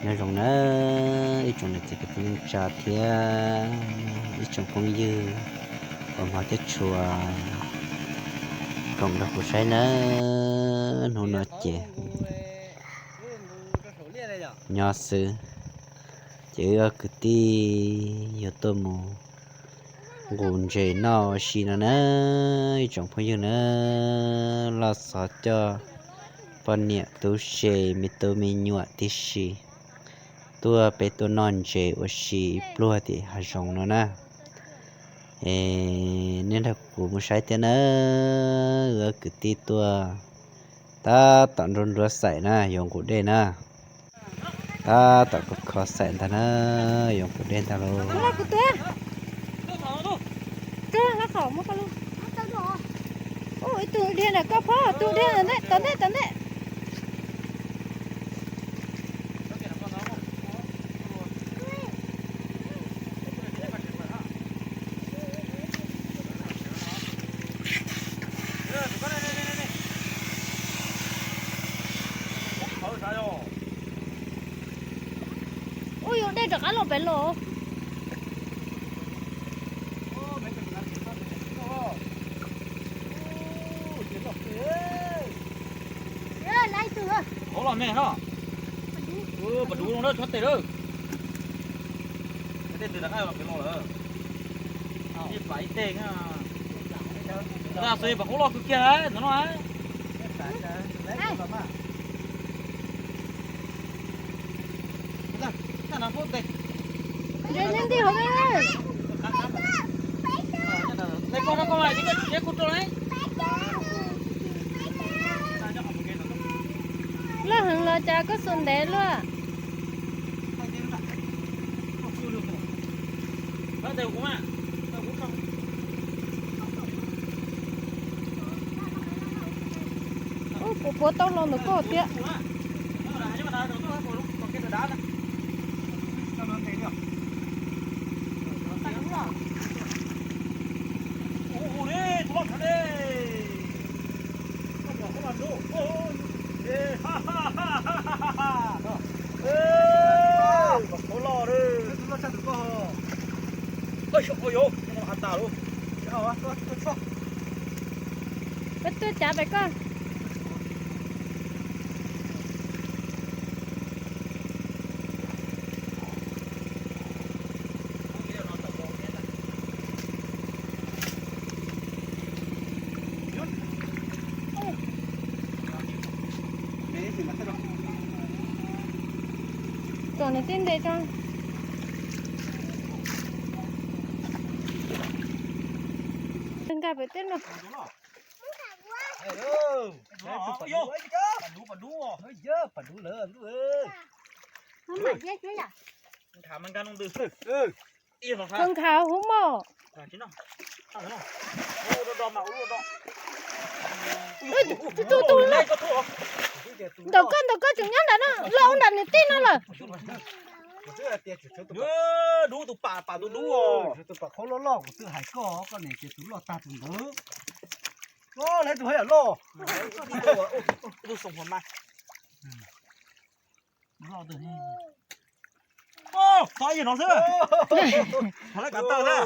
Nyob zoo na ib tsoom niam txiv kwv tij neej tsa thiab ib tsoom phooj ywg uas hmov thiab tshua koom nrog kuv saib nawb. Hnub no ces nyob xwb, ces wb ob kwv tij yuav tuaj mus nqus ntses noj ua si no na ib tsoom phooj ywg na. Los xov coj poj niam tub se me tub me nyuam tib si tuaj peb tuaj noj ntses ua si ib pluag tim hav zoov no na. Es nej nrog kuv mus saib thiab na, wb ob kwv tij tuaj tab tom nruab nruab xaim na yuav nqus dej na. Tab tom kho kho xaim ntag na, yuav nqus dej ntag lauj. Ib tug dhia ntawm koj phob, tus dhia tom ntej tom ntej. Ub, yuav dej rov qab los pem los. Hauv los me no. Pas dub no tsob tes lawm. Tej tus rov qab los pem los lawm. Ib pam ib teg. Xav pam qhov loj kawg kiag ntawm no. Loj heev los cas koj xuas ntev luaj? Ub, puas puav tau los ntawm koj thiab? Koj tuaj cav pem koj. Tom nws tib nte tso. Nkag pem teb no. Nkag huv moj. Tus tus tus ntawm koj ntawm koj tseem nyob ntawm no, los ua nram niam tij no lawm. Dub tus pam, pam tus dub. Tus pam qhaub loj loj kuv twb hais koj, koj niam tias tus loj tag tus ntawd. Lawv tus haj yam loj. Tus xoom huam mas. Tov ib yam no xwb. Thov lawv kav tawm na.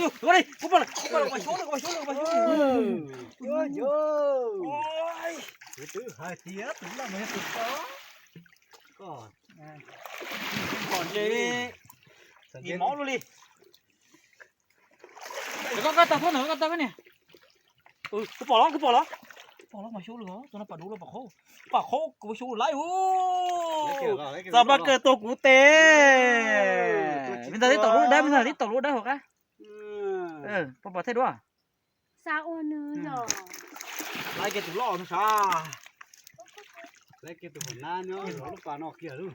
Ua li, kuv pom lawm, kuv pom lawm, kuv pom lawm, kuv pom lawm. Kuv twb hais tias tus loj mas yog tus tod. Koj pom ntses li, nim mov luaj li. Koj, koj tau thuab ntawm koj tau koj niam. Kuv pom los, kuv pom los. Pom los mas xyov lawm, tus no pam dub los pam qhaub. Pam qhaub kuv xyov lawm ub. Txav npab kawg tuag kuv tes. Me ntag tib tom lub dab, me ntag tib tom lub dab hauv qab. Pom pom thaij duab. Xav ua nws los. Laiv kiag tus loj no sav. Laiv kiag tus hom nab nyob hauv lub pas no kiag lauj.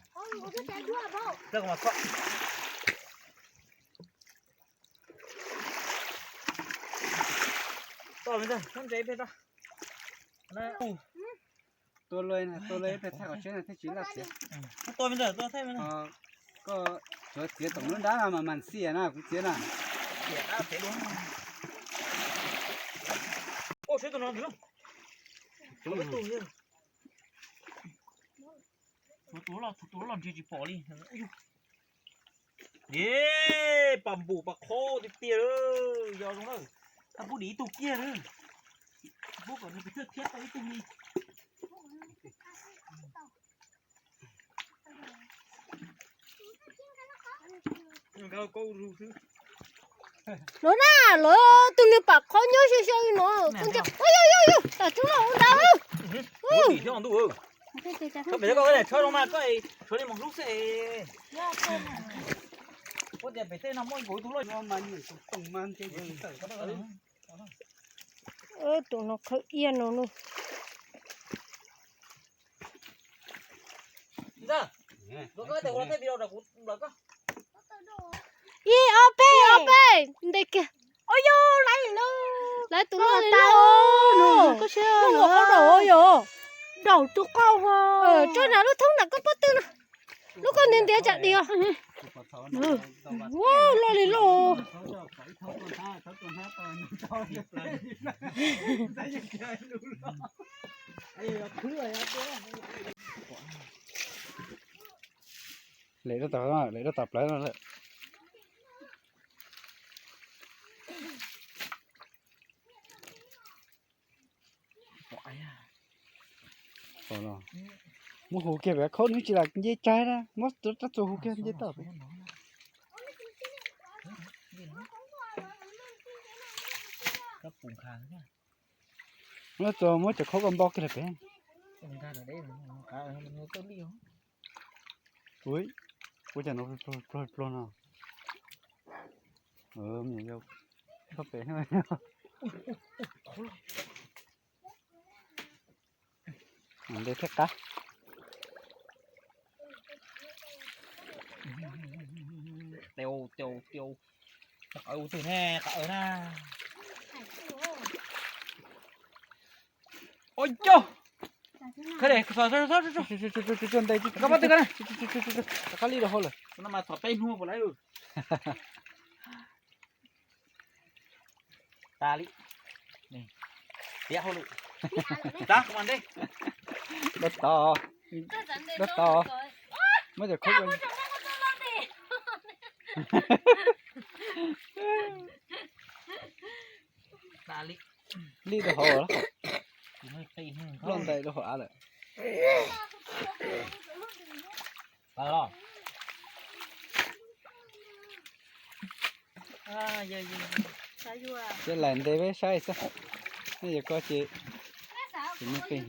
Txhob ntse peg tso. Tua luaj, tua luaj ib pliag thaij qhov tseeb no thiaj tsis laj txiav. Koj tsuav txiav tom lub nrab no mas mas xiaj na kuv txiav na. Ua seb tus no. Tus no. Tus loj, tus loj nrhiav tsis pom li. Ua, pas npum pas qhob tiag tiag lawm, yog zoo na. Tau pub dim ib tug kiag na. Pub kom nws pes tsawg thiab tau ib tug li. Lov na, lov tus nws pam qhov nyob xyaw xyaw no. Ua yog yog yog, tas tub loj ua nta. Pem koj tshuav zoo mas koj tshuav li mus hlub xwb. Ua tias pem tej no muaj nkaus tus loj. Tus no khawb iab no no. Ib ob peb, ob peb ntes kiag. Ua yog laiv, laiv tus loj li loj. Daum tus qau, tso nram lub thoob nram koj pob tw no. Lub koj ntiav ntiav tsam dias. Loj li loj. Lem rau tom, lem rau tom plawv no lawm. Muab hu kiag pem khaub nws tsis lam nce tsaig na, muab rab txuas hu kiag nce toj pem. Muab txuas muab cov khaub ko npau kiag lawm pem. Ua cas no pluag pluag no. Khaub pem. Nte thiaj qab. Tes tes tes, qab ua twg ne, qab ua na. Ua cog. Koj pob tw ko na. Rov qab li rau hauv lawm. No mas thov peb hnub puas lawm. Tas li. Tiav hauj lwm. Tsa kuv mas ntej. Dab tod. Dab tod. Muab cov khaub. Tas li. Li rau hauv lawm. Loj ntais rau hauv av lawm. Ces laim ntes peb saib xwb. Nej yog koj ces, ces nej pem.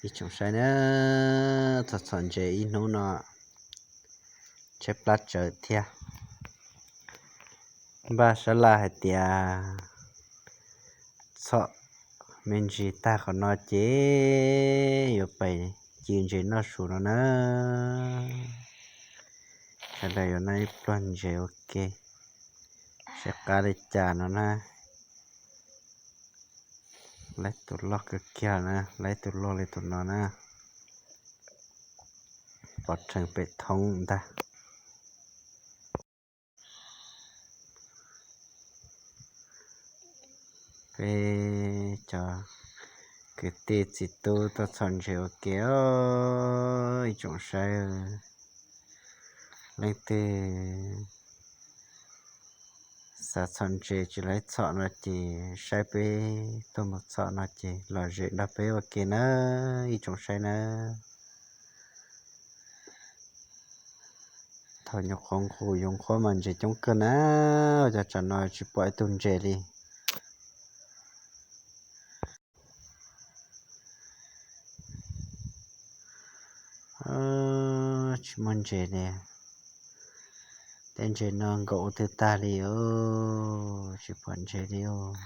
Ib tsoom saib na, txhom txhom ntses ib hnub no tshaib plab tsawv thiab. Npaj sab laj hais tias txhom me ntsis tag qhov no ces yuav pais ci ntses noj su no na. Sawv daws yuav noj ib pluag ntses ua ke, saib qab li cas no na. Laib tus loj kawg kiag na, laib tus loj li tus no na. Pov rhees pem thoob ntag. Peb cov kwv tij txiv tub tuaj txhom ntses ua ke os, ib tsoom saib. Leej twg xav txhom ntses tsis laib txhom no ces saib peb tuaj mus txhom no ces lom zem nrog peb ua ke na, ib tsoom saib na. Thaum nyuam qhuav nqus yoov qhuav mas ntses coob kawg na, ua cas tsam no tsis pom ib tug ntses li. Tsis muaj ntses li. Tej ntses no nkaum ua twg tag li os, tsis pom ntses li os.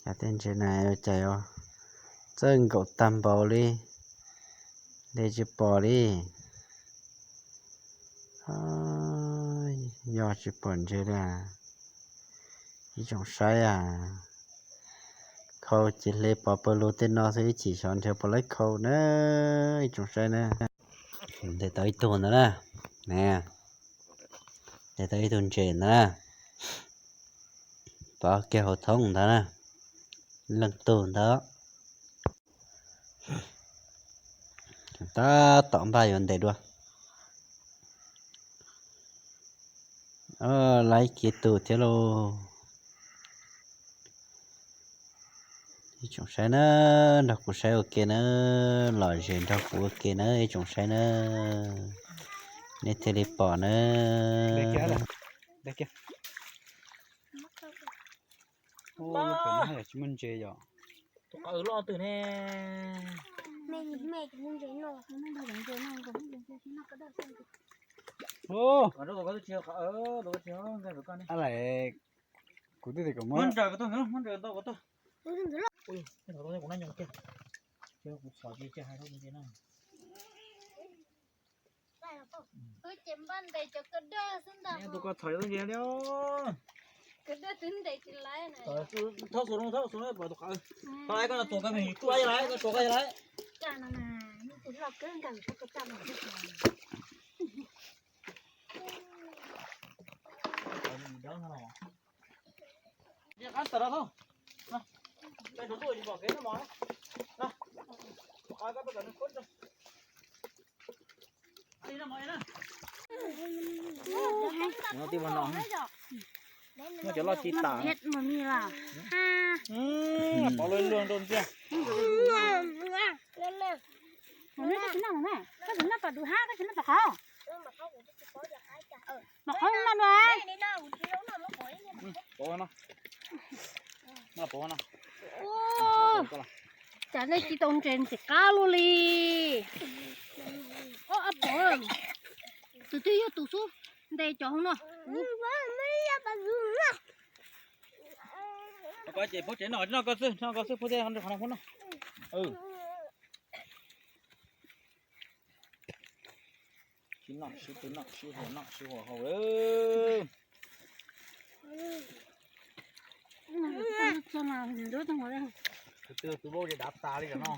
Cas tej ntses na ua cas yuav txawj nkaum tag npaum li, ntes tsis pom li. Yog tsis pom ntses li, ib tsoom saib a, kho Pau ces hle pov pawg lug tej no xwb, ib chim xyov nrhiav puas laib khau na. Ib tsoom saib na, ntes tau ib tug ntawd na. Ntes tau ib tug ntses ntawd na. Pov kiag hauv thoob ntawd na. Leej tug ntawd. Tab tom npaj yuav ntes dua. Laib kiag tus thiab lauj. Ib tsoom saib na, nrog kuv saib ua ke na, lom zem nrog kuv ua ke na ib tsoom saib na, nej thiaj li pom na. Tsis muaj ntses yom. Tus qhov loj twg ne? Muab nraws kom tau, muab nraws kom tau. Tus ko txhom tau ntiag li. Thaub xus, thaub xus, pom tus qhov. Thaub laiv koj tuam koj me kuj laiv, koj suav koj laiv. Qab tawm no, peb tus tuaj tsis pom kev no mog. Tus qhov koj peb kom nws khuab rau. Muab cov loj tsis tas. Pov luag luag rau ntxiag. Koj tsis noj tom dub hab, koj tsis noj tom qhov. Tom qhov noj dua. Pov no. Cas nej tsis tau ntses ntxim qab luaj li. Ob pov, tus twg yog tus xub ntes cov hauv no. Ces pub tsev no, noj koj xwb, noj koj xwb, pub thiab qhov no pub noj. Sib noj sib pw noj sib hua noj sib hua haus lawm. Tus twg tus vaub dav tas li no.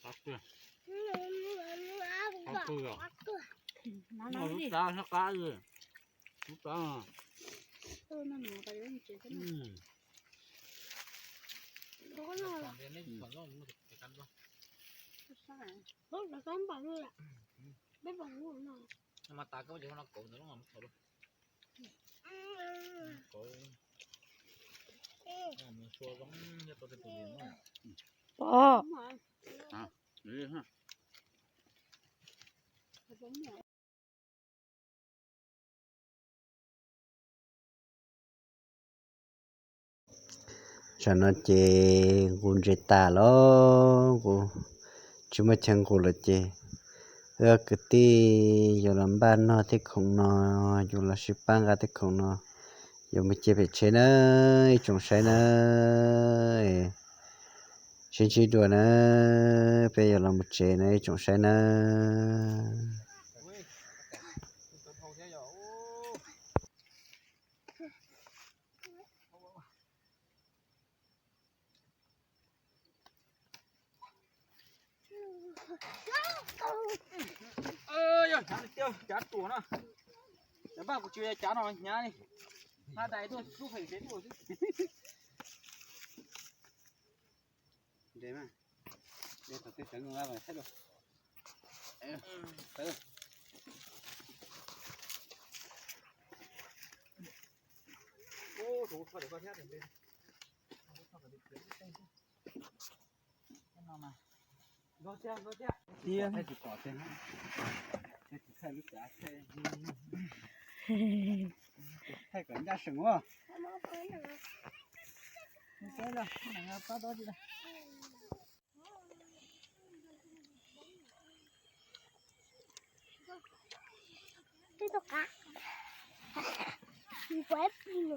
Qab pw, qab pw os. Noj lub plab, noj qab li. Lub plab. Mas tas koj ces no kauv ntawd los mus thauj lauj. Kauv, sua zoo nyob rau tej tus vias no. Pom. Tsam no ces nqus ntses tas los nqus tsis muaj chaw nqus lawm ces wb kwv tij yuav los npaj noj tej khoom no, yuav los sib pab nqa tej khoom no, yuav mus cia pem tsheb na, ib tsoom saib na. Sib ntsib dua na, peb yuav los mus tsev na, ib tsoom saib na. Yog cav tiag, cav ruam na. Cav npaj kuv tsis cav no hnyav li. Hla dais tuaj rub pheem tsev tuaj xwb. Nres mas, nres thaum twg sawv mus lawm thaij dua. Ub, thaij dua koj thiab. Tiag. Thaij kom ncaj seem ua. Twb tau qab. Kuv pib no.